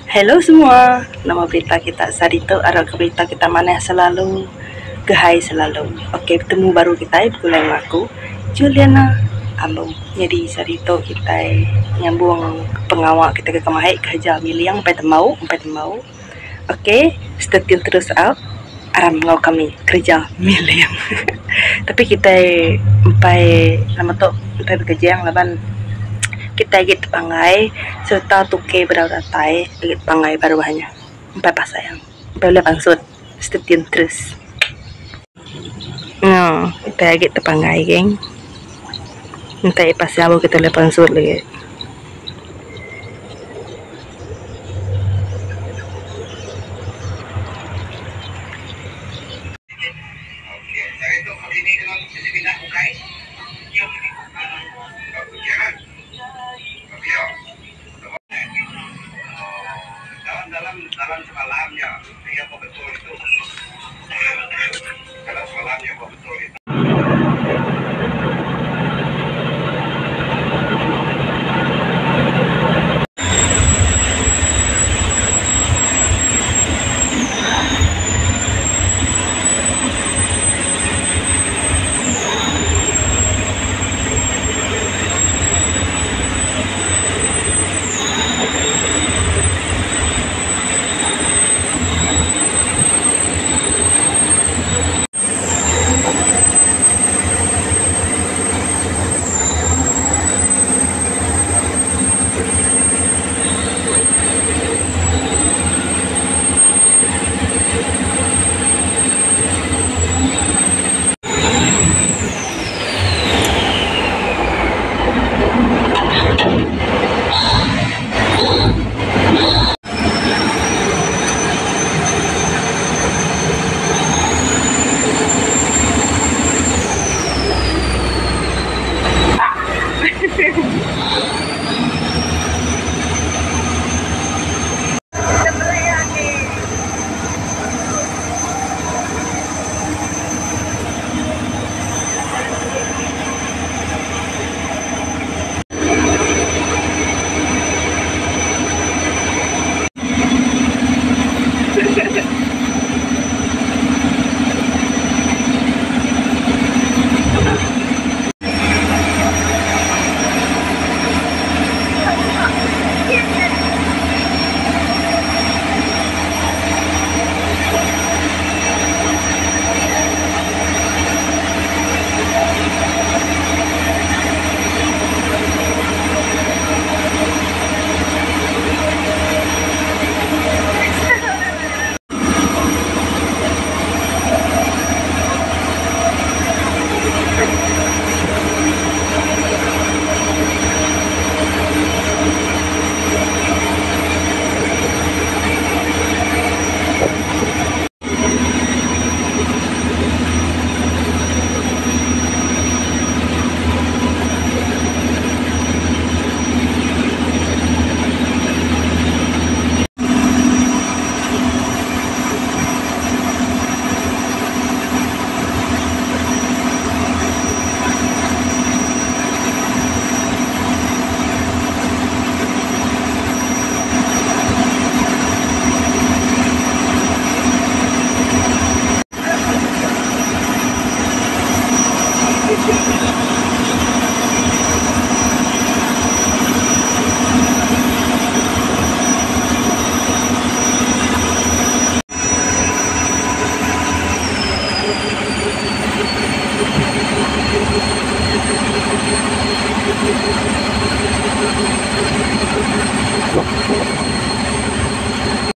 Hello semua, nama berita kita sehari tu arap ke berita kita manah selalu gehai selalu. Ok betemu baru kitai begulai enggau aku Juliana Ambu. Nyadi sehari tu kitai nyambung pengawa kitai ke kemai kereja miling empai tembau empai tembau. Ok stay tune terus au aram enggau kami kereja miling. Tapi kitai empai nama tu empai bekejang laban kitai agi tepanggai sereta tukey bedau datai agi tepanggai baruh nya empai pasang empai ulih pansut stay tune terus. Nya kitai agi tepanggai geng enti pasang baru kitai ulih pansut lagi.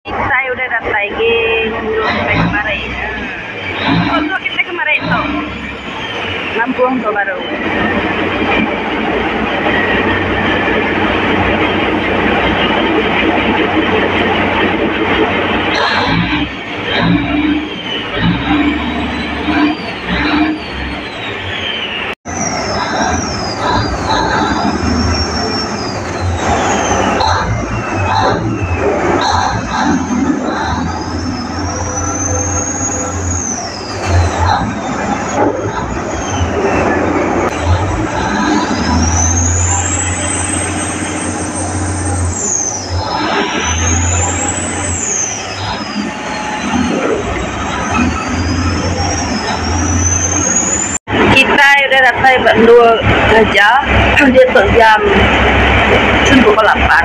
Kitai udah datai geng endur kitai kemari. Endur kitai kemari tu nampung tu baru. datai ba endur kereja diatu jam pukul lapan.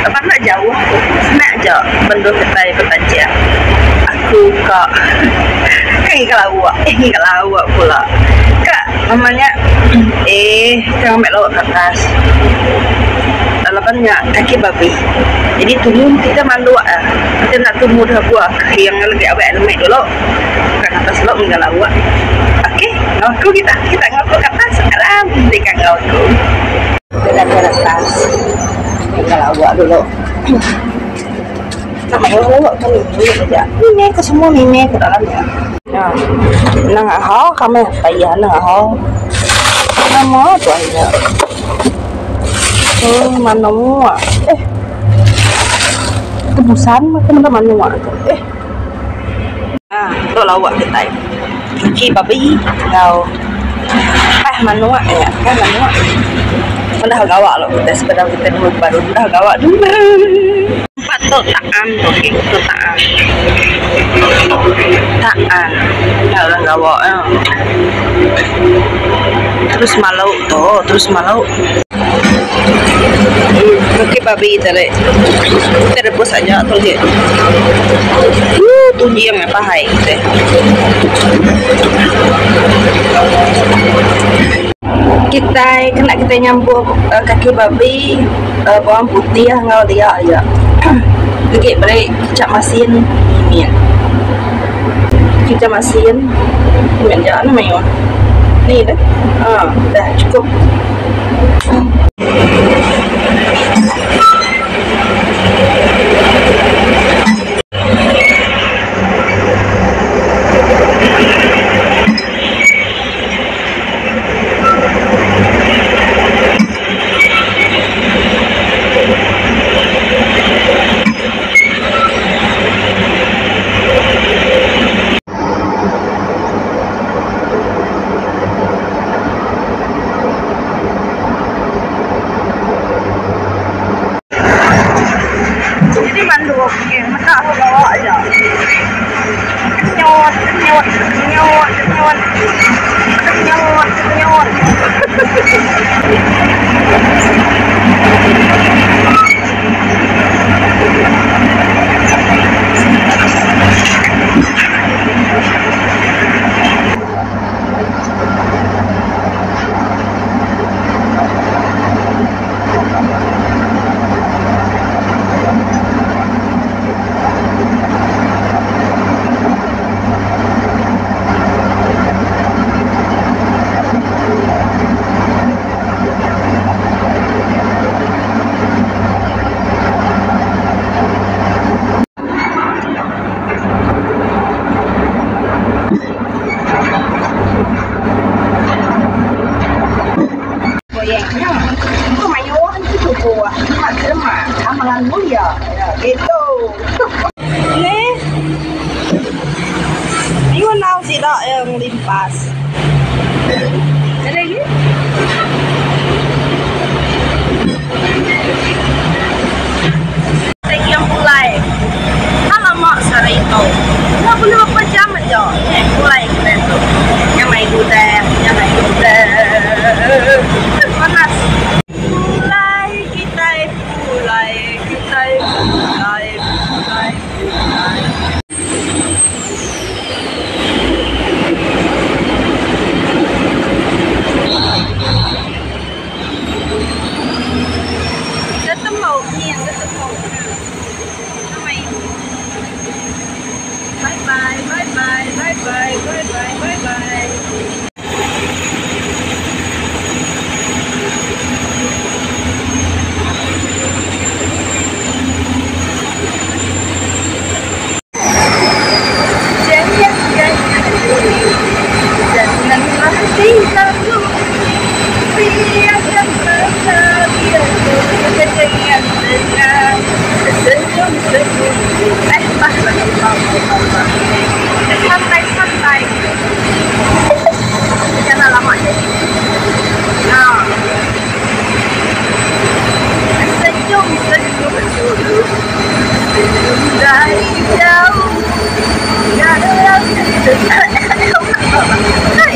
Lapan enda jauh ku semak aja ba endur kitai betanching. Aku ka ka ngiga lauk eh ngiga lauk pula ka nama nya eh ka ngambi lauk ke atas laban nya kaki babi. Jadi tumu kita manduk ah kita enda tumu deh buah kering legi awak lemi dulu. Ka atas lo mega lauk. Ok enggau aku kita kita enggau aku ka atas aram deka enggau aku. Kita ke atas mega lauk dulu. Nama lauk ke mimit aja. Mimit ke semua mimit ke dalam nya. Nang aho kami payah nang aho. Nama tu ai nya. Oh manuk eh. Tebusan ke meda manuk tu eh. Tu lauk kitai kaki babi enggau pah manuk nya pah manuk meda gawa lalu kitai sebedau kitai nemu baru meda gawa dulu. Empat tu taan tu okey tu taan taan enda orang gawa nya terus malu tu terus malu. Kaki babi tadi kita rebus aja tu agi. Ooh tunjing nya pahai kite. Kitai kena kitai nyambung kaki babi bawang putih enggau lia aja. Agi beri kicap masin mimit. Kicap masin mimit aja ne mayuh. Ni deh aaa dah cukup. Jadi manduk meda aku gawa aja. Kenyut kenyut kenyut kenyut kenyut kenyut. Panas. Pulai kitai pulai kitai pulai pulai pulai. Tetemu nyin tetemu. Bye bye bye bye bye bye bye bye bye bye. Santai-santai. Jangan lama jadi. Nah. Senyum senyum dulu. Senyum dari jauh. Hai.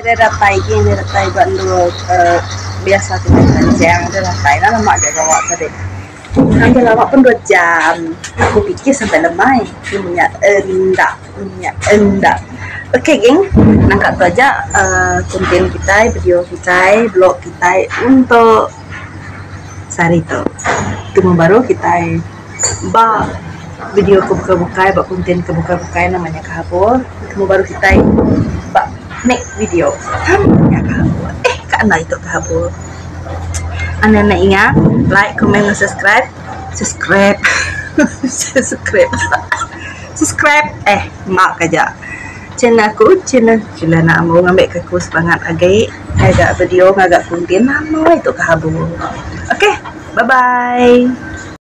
Deh datai agi enda datai ba endur uhh biasa kitai belancang deh datai lah lama ga gawa tadi. Sampai lama pun dua jam. Aku pikir sampai lemai nemu nya enda nemu nya enda. Okay geng nangka tu aja uhh content kitai video kitai blog kitai untuk sehari tu. Temu baru kitai ba video ke bukai-bukai ba content ke bukai-bukai nama nya kahabur. Temu baru kitai ba next video. Nya kahabur. Eh ka enda itu kahabur. Anda enda ingat like, comment dan subscribe. Subscribe. Subscribe. Subscribe eh mak aja. Channel aku channel Juliana Ambo ngambi ke aku semangat agi ngaga video ngaga content nama itu kahabur. Okay bye bye.